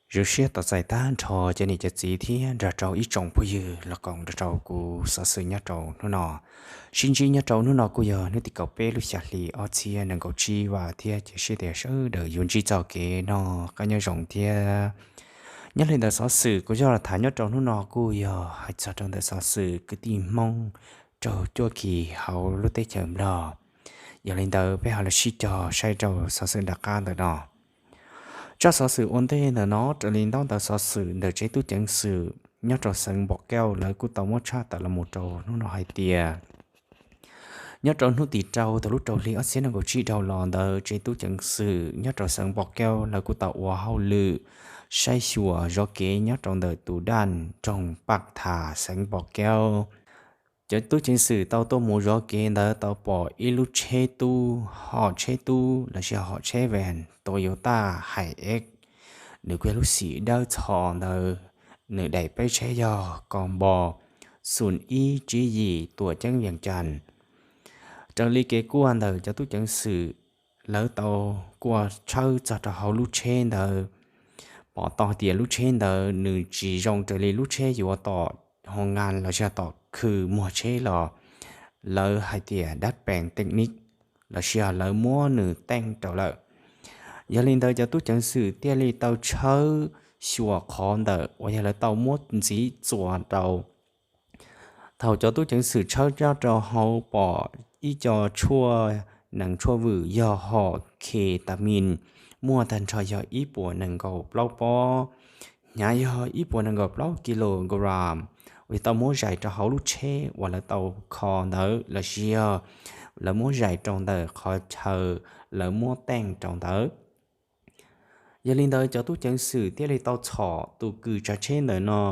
Zoo siab tos txais tag nrho cov niam cov txiv thiab nrog rau ib tsoom phooj ywg los koom nrog rau kuv xov xwm nyob rau hnub no. Sib ntsib nyob rau hnub no kuj yog hnub tim kaum peb lub xya hli ob txhiab nees nkaum tsib vam thiab cia siab tias sawv daws yuav ntsib txoj kev noj qab nyob zoo thiab. Nyob li ntawm xov xwm kuv yuav los tham nyob rau hnub no kuj yog hais txog rau ntawm xov xwm kwv tij Hmoob raug cuab khi hauv lub teb chaws Nplog. Yog li ntawd peb ho los sib cog saib rau xov xwm nram qab ntawm no. Tsab xov xwm ua ntej ntawm no raws li ntaub ntawv xov xwm ntawm tsev tub ceev xwm nyob rau xeev Npom Kauj lawv kuj tau muab tshaj tawm los mus rau hnub no hais tias, nyob rau hnub tim rau thaum lub rau hli ob txhiab nees nkaum tsib dhau los ntawd tsev tub ceev xwm nyob rau xeev Npom Kauj lawv kuj tau ua hauj lwm saib xyuas zov kev nyob rau ntawm tus daj nroog Paj Tham xeev Npom Kauj. Cov tub ceev xwm tau tuaj mus zov kev ntawd tau pom ib lub tsheb tub, hom tsheb tub lossis hom tsheb van Toyota Hiace, nws kuj yog lub xim dawb txho ntawd, nws daim peb tsheb yog ko npo xoom ib tsib yim tuam ceeb Vias Cas. Raws li kev kuaj ntawm cov tub ceev xwm, lawv tau kuaj tshawb txog rau hauv lub tsheb ntawd, pom tau tias lub tsheb ntawd nws tsis zoo raws li lub tsheb yuav tom hoo ngas lossis yog tom khw muag tsheb los, lawv hais tias dab pees teej nib lossis yog lawv muab nws teej rau lawm. Yog li ntawd cov tub ceev xwm thiaj li tau tshawb xyuas qhov ntawm uas yog lawv tau muab ntxiv txuas rau. Thaum cov tub ceev xwm tshawb nyob rau hauv pom ib co tshuaj nees tshuaj vwm yog hom ketamine, muaj tag nrho yog ib puas nees nkaum plaub pob, hnyav yog ib puas nees nkaum plaub kilogram, uas tau muab zais rau hauv lub tsheb uas lawv tau kho ntawd lossis yog lawv muab zais rau ntawm qhov chaw lawv muab teej rau ntawd. Yog li ntawd cov tub ceev xwm thiaj li tau txhom tus kws tsav tsheb ntawm no,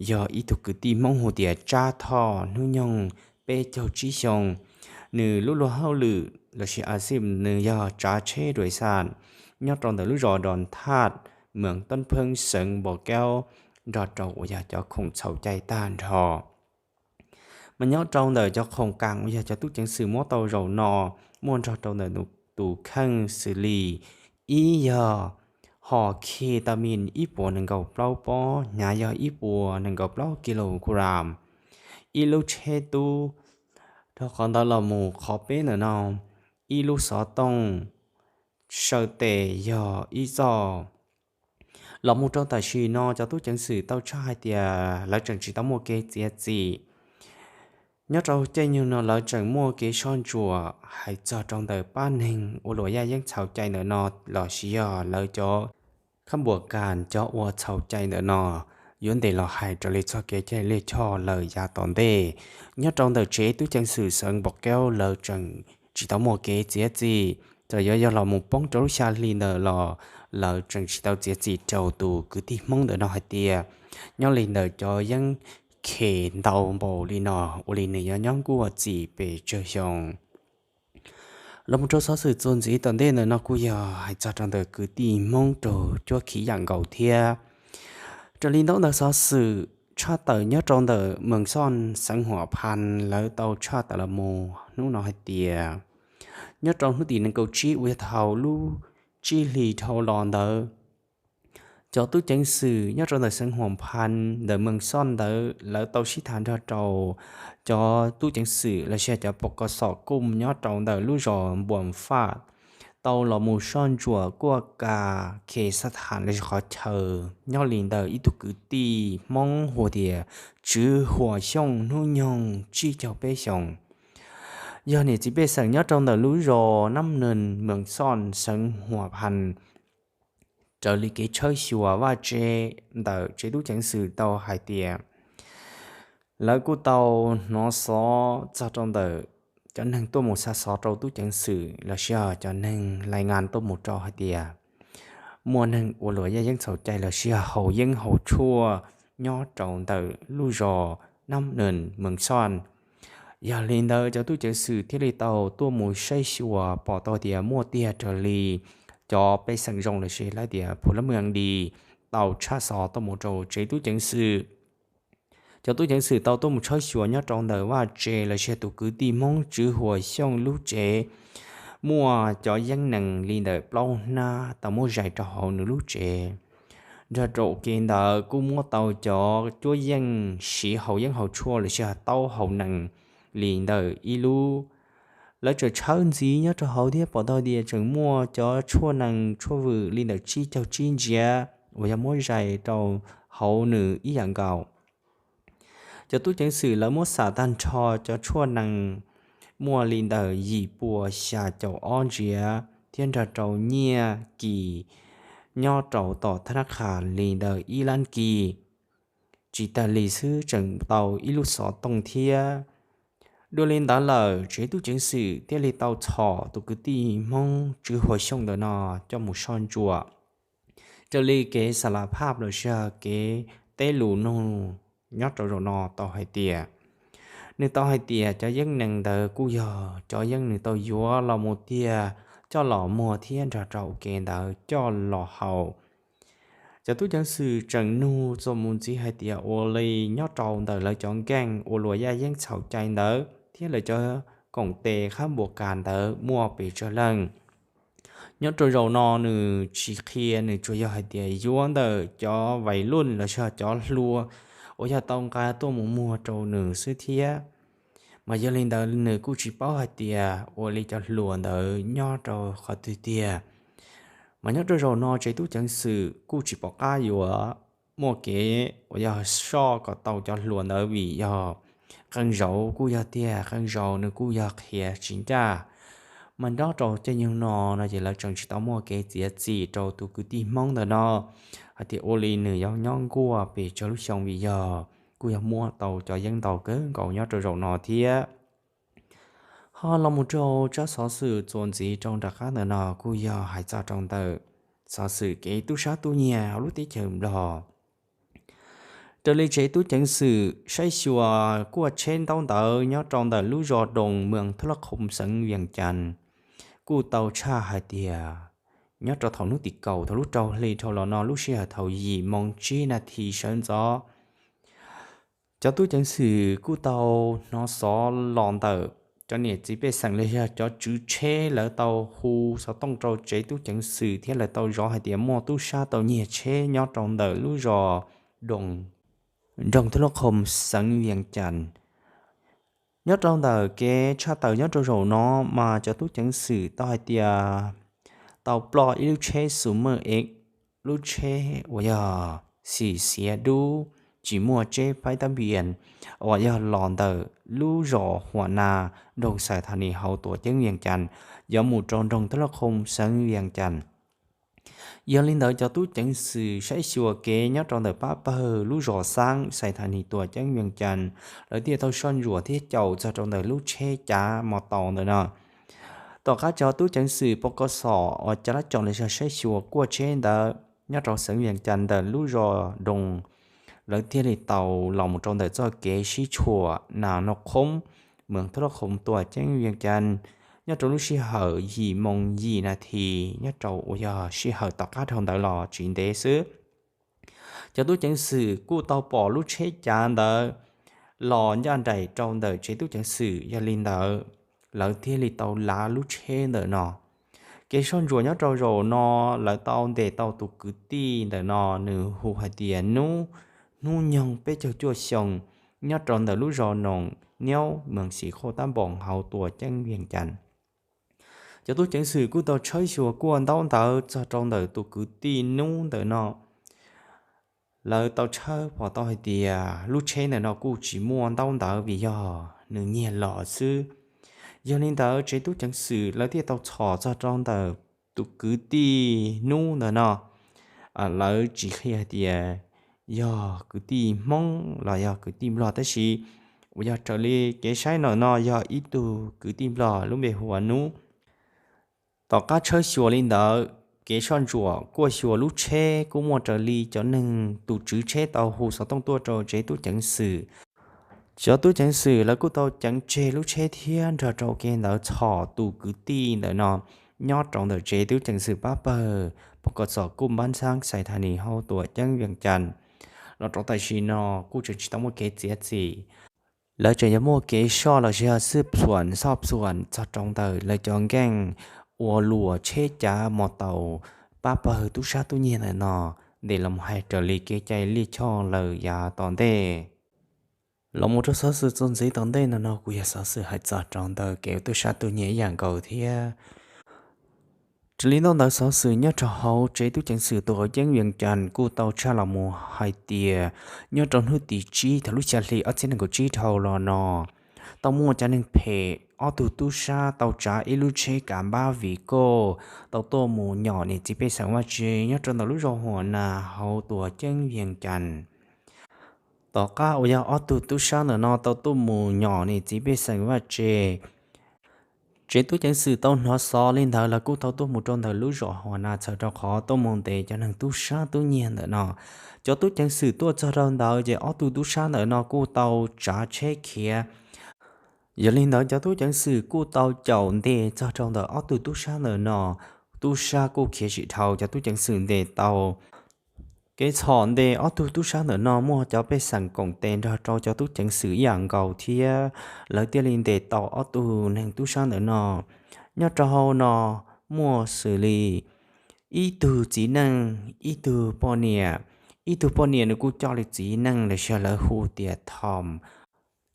yog ib tug kwv tij Hmoob hu tias Tsab Thoj hnub nyoog peb caug tsib xyoo. Nws lub luag hauj lwm lossis a xij nws yog tsav tsheb dua xaj nyob rau ntawm lub zos Dos Thaj, moos Toob Pheeb xeev Npom Kauj, nrog rau uas yog cov khoom txhaum cai tag nrho. Mas nyob rau ntawm cov khoom kas uas yog cov tub ceev xwm muab tau zaum no, muaj nrog rau ntawm tus kheej xws li ib yog hom ketamine ib puas nees nkaum plaub pob, hnyav yog ib puas nees nkaum plaub kilogram, ib lub tsheb tub, rau qhov ntawd los mus qhov peb ntawm no, ib lub xov tooj, saw tes yog ib txoj. Los mus rau tam sim no cov tub ceev xwm tau tshaj hais tias lawv tseem tsis tau muaj kev txiav txim. Nyob rau caij nyoog no lawv tseem muaj kev soj ntsuam hais txog rau ntawm pab neeg ua luam yaj yeeb txhaum cai ntawm no lossis yog lawv cov khab npuas kas cov ua txhaum cai ntawm no yuav ntes los hais raws li txoj kev cai lij choj lawm yav tom ntej. Nyob rau ntawm tsev tub ceev xwm xeev Npom Kauj lawv tseem tsis tau muaj kev txiav txim, txawm yuav yog los mus poob rau lub xya hli ntawd los lawv tseem tsis tau txiav txim rau tus kwv tij Hmoob ntawm no hais tias nyob li ntawm cov yeeb khem ntau npaum li no ua li nws yuav nyob nkuaj txim pes tsawg xyoo. Los mus rau xov xwm txuas ntxiv tom ntej ntawm no kuj yog hais txog rau ntawm kwv tij Hmoob raug cuab khiv yam nkaus thiab. Raws li ntaub ntawv xov xwm tshaj tawm nyob rau ntawm Moos Xoj xeev Huam Phas lawv tau tshaj tawm los mus hnub no hais tias nyob rau hnub tim nees nkaum tsib uas yog thaum lub tsib hlis dhau los ntawd, cov tub ceev xwm nyob rau ntawm xeev Huam Phas ntawm Moos Xoj ntawd lawv tau sib tham nrog rau cov tub ceev xwm lossis cov pov kom xom kuj nyob rau ntawm lub zos Npuas Faj tau los mus soj ntsuam kuaj kas khes xab tham lossis qhov chaw nyob li ntawm ib tug kwv tij Hmoob hu tias Tswv Huas Xyooj hnub nyoog tsib caug peb xyoos, yog niam txiv pej xeem nyob rau ntawm lub zos Nab Nws Moos Xoj xeev Huam Phas. Raws li kev tshawb xyuas vaj tse ntawm tsev tub ceev xwm tau hais tias lawv kuj tau hnov xov txog rau ntawm cov neeg tuaj mus xa xov rau tub ceev xwm lossis yog cov neeg lais ngas tuaj mus rau hais tias muaj neeg ua luam yaj yeeb txhaum cai lossis yog haus yeeb haus tshuaj nyob rau ntawm lub zos Nab Nws Moos Xoj. Yog li ntawd cov tub ceev xwm thiaj li tau tuaj mus saib xyuas pom tau tias muaj tiag raws li cov pej xeem zoo lossis lawv tias phu lab mws di tau tshaj xov tuaj mus rau tsev tub ceev xwm. Cov tub ceev xwm tau tuaj mus tshawb xyuas nyob rau ntawm vaj tse lossis tus kwv tij Hmoob Tswv Huas Xyooj lub tsev, muaj cov yeeb nees li ntawm plaub hnab tau muab zais rau hauv nws lub tsev. Nrog rau kev ntawd kuj muab tau cov cuab yeej siv haus yeeb haus tshuaj los sis taub hau nees li ntawm ib lub. Lawv tseem tshawb ntxiv nyob rau hauv thiab pom tau tias tseem muaj cov tshuaj nees tshuaj vwm li ntawm tsib caug tsib ntsiav uas yog muab zais rau hauv nws ib yam nkaus. Cov tub ceev xwm lawv muab xam tag nrho cov tshuaj nees muaj li ntawm yim pua xya caum ob ntsiav thiab nrog rau nyiaj kis nyob rau tom thab nab qhas li ntawm ib lab kis. Tsis tas li xwb tseem tau ib lub xov tooj thiab. Dua li ntawd lawm tsev tub ceev xwm thiaj li tau txhom tus kwv tij Hmoob Tswv Huas Xyooj ntawm no coj mus soj ntsuam. Raws li kev xa la phaj los sis kev teb lus nug nyob rau zaum no tau hais tias, nws tau hais tias cov yeeb nees ntawd kuj yog cov yeeb nws tau yuav los mus tiag, coj los muag thiab nrog rau kev ntawd coj los haus. Cov tub ceev xwm tseem nug txuas mus ntxiv hais tias ua li nyob rau ntawm lawv cov nkeej ua luam yaj yeeb txhaum cai ntawd thiab lawv cov koom tes qhab npuas kas ntawd muaj pes tsawg leej. Nyob rau zaum no nws tsis qhia, nws tsuas yog hais tias yuav ntawm cov vais luj los sis cov hluas uas yog tau nqa tuaj mus muag rau nws xwb thiab. Mas yog li ntawd nws kuj tsis paub hais tias ua li cov hluas ntawd nyob rau qhov twg tiag. Mas nyob rau zaum no tsev tub ceev xwm kuj tsis pom qab yuav muaj kev uas yog soj kom tau cov hluas ntawd vim yog qee zaus kuj yog tiag, qee zaus nws kuj yog qhia tsis ncaj. Mas nyob rau caij nyoog no no ces lawv tseem tsis tau muaj kev txiav txim rau tus kwv tij Hmoob ntawm no hais tias ua li nws yuav nyob nkuaj pes tsawg lub xyoo vim yog kuj yog muaj tau cov yeeb ntau kawg nkaus nyob rau zaum no thiab. Ho los mus rau tsab xov xwm txuas ntxiv rau nram qab ntawm no kuj yog hais txog rau ntawm xov xwm kev tub sab tub nyiag hauv lub teb chaws Nplog. Raws li tsev tub ceev xwm saib xyuas kuaj tsheb ntaub ntawv nyob rau ntawm lub zos Doos, moos Thoj Loj Khoo, xeev Vias Cas, kuj tau tshaj hais tias nyob rau thaum hnub tim kaum thaum lub rau hli dhau los no lub sij hawm thaum yim moos tsib nas this sawv ntxov, cov tub ceev xwm kuj tau hnov xov los ntawm cov niam txiv pej xeem los yog cov tswv tsheb, lawv tau hu xov tooj rau tsev tub ceev xwm thiab lawv tau zov hais tias muaj tub sab tau nyiag tsheb nyob rau ntawm lub zos Doos, nroog Thoj Loj Khoo, xeev Vias Cas. Nyob rau ntawm kev tshaj tawm nyob rau zaum no mas cov tub ceev xwm tau hais tias tau ploj ib lub tsheb Xus Mej Ev, lub tsheb uas yog xim xiav dub tsis muaj tseb paib tab npias uas yog los ntawm lub zos Huam Nas, nroog Xais Thas Nis hauv tuam ceeb Vias Cas, yuav mus rau nroog Thoj Loj Khoo, xeev Vias Cas. Yog li ntawd cov tub ceev xwm saib xyuas kev nyob rau ntawm pab pawg lub zos Xaab, Xais Thas Nis tuam ceeb Vias Cas, lawv thiaj tau soj ntsuam thiab caum txog rau ntawm lub tsheb cav mos taus ntawm no. Tom qab cov tub ceev xwm pov kom xom uas cav lab coom los yog saib xyuas kuaj tsheb ntawd nyob rau xeev Vias Cas ntawm lub zos Doos, lawv thiaj li tau los mus rau ntawm txoj kev sib tshuam Nas Noj Khoob, moos Thoj Loj Khoo tuam ceeb Vias Cas, nyob rau lub sij hawm yim moos yim nas this nyob rau uas yog sij hawm tom qab dhau ntawd los tsis ntev xwb. Cov tub ceev xwm kuj tau pom lub tsheb cav ntawd los ncaj nraim rau ntawm tsev tub ceev xwm, yog li ntawd lawv thiaj li tau lav lub tsheb ntawm no. Kev soj ntsuam nyob rau zaum no lawv tau ntes tau tus kwv tij ntawm no, nws hu hais tias Nub, hnub nyoog peb caug cuaj xyoo, nyob rau ntawm lub zos Noos Nyob, moos Xim Khoj Tab Npoos hauv tuam ceeb Vias Cas. Cov tub ceev xwm kuj tau tshawb xyuas kuaj ntaub ntawv txog rau ntawm tus kwv tij Nub ntawm no. Lawv tau tshawb pom tau hais tias lub tsheb ntawm no kuj tsis muaj ntaub ntawv vim yog nws nyiag los xwb. Yog li ntawd tsev tub ceev xwm lawv thiaj tau txhom txog rau ntawm tus kwv tij Nub ntawm no. Lawv tsis qhia hais tias yog kwv tij Hmoob los yog kwv tij Nplog, tab sis uas yog raws li kev saib ntawm no yog ib tug kwv tij Nplog lub npe hu ua Nub. Tom qab tshawb xyuas li ntawd, kev soj ntsuam kuaj xyuas lub tsheb kuj muaj raws li cov neeg tus tswv tsheb tau hu xov tooj tuaj rau tsev tub ceev xwm. Cov tub ceev xwm lawv kuj tau ceev tseg lub tsheb thiab nrog rau kev ntawd txhom tus kwv tij ntawm no nyob rau ntawm tsev tub ceev xwm pab pawg pov kom txom kuj npab ntxhab Xais Thas Nis hauv tuam ceeb Vias Cas. Los rau tam sim no kuj tseem tsis tau muaj kev txiav txim. Lawv tseem yuav muaj kev soj los sis yog xwb txhom xoj txhom txog rau ntawm lawv cov nkeej ua luam tsheb cav mos taus pab pawg tub sab tub nyiag ntawm no. ntes los mus hais raws li kev cai lij choj lawm yav tom ntej. Los mus rau xov xwm txuas ntxiv tom ntej no no kuj yog xov xwm hais txog rau ntawm kev ua tub sab tub nyiag ib yam nkaus thiab. Raws li ntaub ntawv xov xwm nyob rau hauv tsev tub ceev xwm tuam ceeb Vias Cas kuj tau tshaj los mus hais tias nyob rau hnub tim tsib thaum lub xya hli ob txhiab nees nkaum tsib dhau los no tau muaj cov neeg phem ob tug tub sab tau tsav ib lub tsheb kav npab vim koj tau tuaj mus nyom niam txiv pej xeem vaj tse nyob rau ntawm lub zos Huam Nas hauv tuam ceeb Vias Cas. Tom qab uas yog ob tug tub sab ntawm no tau tuaj mus nyom niam txiv pej xeem vaj tse, tsev tub ceev xwm tau hnov xov li ntawd lawv kuj tau tuaj mus rau ntawm lub zos Huam Nas txhawm rau qhov tuaj mus ntes cov neeg tub sab tub nyiag ntawm no. Cov tub ceev xwm tuaj txog rau ntawd ces ob tug tub sab ntawm no kuj tau tsav tsheb khiav. Yog li ntawd cov tub ceev xwm kuj tau caum ntes txog rau ntawm ob tug tub sab ntawm no. Tub sab kuj khiav tsis dhau, cov tub ceev xwm ntes tau kev txhom ntes ob tug tub sab ntawm no muaj cov pej xeem koom tes nrog rau cov tub ceev xwm ib yam nkaus thiab lawv thiaj li ntes tau ob tug neeg tub sab ntawm no. Nyob rau hauv no muaj xws li ib tug txiv neej, ib tug poj niam. Ib tug poj niam nws kuj coj li txiv neej los sis lawv hu tias Thom.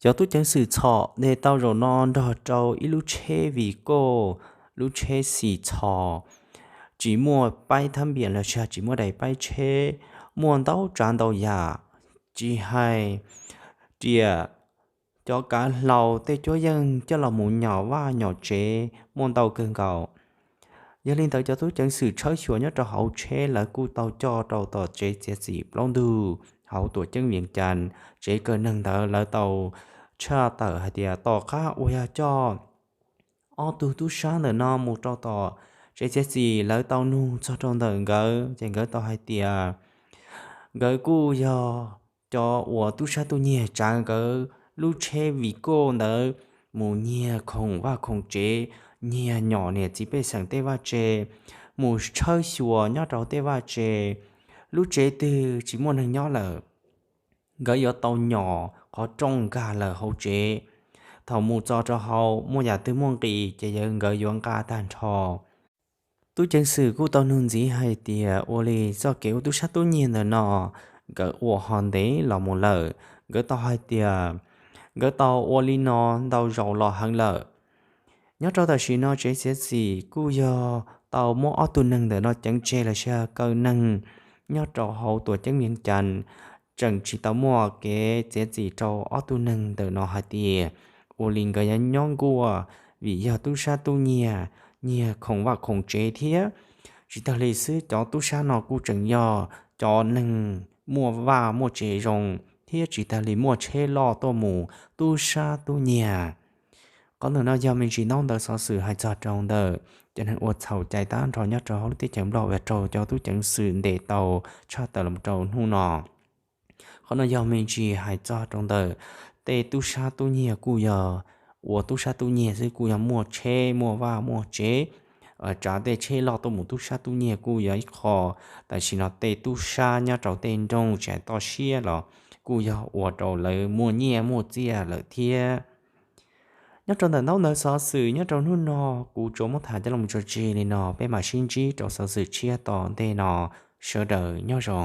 Cov tub ceev xwm txhom ntes tau zaum no nrog rau ib lub tsheb vim koj, lub tsheb xim txhos, tsis muaj paib thab npias los sis tsis muaj daim paib tsheb, muaj ntau tsav ntau yam, tsis hais riam, cov kav hlau, tej cuab yeej coj los mus nyom vaj nyom tsev muaj ntau kawg nkaus. Yog li ntawd cov tub ceev xwm tshawb xyuas nyob rau hauv tsheb lawv kuj tau coj rau tom tsev txiav txim plaub ntug hauv tuam ceeb Vias Cas. Tsev kaw neeg ntawd lawv tau tshaj tawm hais tias tom qab uas yog coj ob tug tub sab ntawm no mus rau tom tsev txiav txim lawv tau nug txog rau ntawm nkawd ces nkawd tau hais tias nkawd kuj yog cov uas tub sab tub nyiag tsav nkawd lub tsheb vim koj ntawd mus nyiag khoom vaj khoom tsev, nyiag nyom niam txiv pej xeem tej vaj tse, mus tshawb xyuas nyob rau tej vaj tse, lub tsev twg tsis muaj neeg nyob lawm nkawd yuav tau nyom qhov rooj nkag lawm hauv tsev. Thaum mus txog rau hauv muaj yam twg muaj nqis ces yog nkawd yuav nqa tag nrho. Tub ceev xwm kuj tau nug ntxiv hais tias ua li txoj kev ua tub sab tub nyiag ntawm no nkawd ua ho ntev los mus lawm, nkawd tau hais tias nkawd tau ua li no ntau zaus los heev lawm. Nyob rau tam sim no tsev txiav txim kuj yog tau muab ob tug neeg ntawm no ceev tseg los sis kaw neeg nyob rau hauv tuam ceeb Vias Cas, tseem tsis tau muaj kev txiav txim rau ob tug neeg ntawm no hais tias ua li nkawd yuav nyob nkuaj vim yog tub sab tub nyiag, nyiag khoom vaj khoom tsev thiab. Tsis tag li xwb cov tub sab no kuj tseem yog cov neeg muaj vaj muaj tsev zoo thiab tsis tag li muaj tsheb loj tuaj mus tub sab tub nyiag. Qhov ntawm no yog me ntsis ntaub ntawv xov xwm hais txog rau ntawm cov neeg ua txhaum cai tag nrho nyob rau hauv lub teb chaws Nplog uas raug cov tub ceev xwm ntes tau tshaj tawm los rau hnub no. Qhov no yog me ntsis hais txog rau ntawm tej tub sab tub nyiag kuj yog ua tub sab tub nyiag xwb kuj yog muaj tsheb muaj vaj muaj tsev, tsav tej tsheb loj tuaj mus tub sab tub nyiag kuj yog ib qho. Tam sim no tej tub sab nyob rau tej nroog tsis hais toj siab los kuj yog ua rau lawv muaj nyiaj muaj txiaj lawm thiab. Nyob rau ntawm ntaub ntawv xov xwm nyob rau hnub no kuv tsuas muab tham coj los tso tseg li no, peb mam sib ntsib rau xov xwm tshiab tom ntej no. Sawv daws nyob zoo.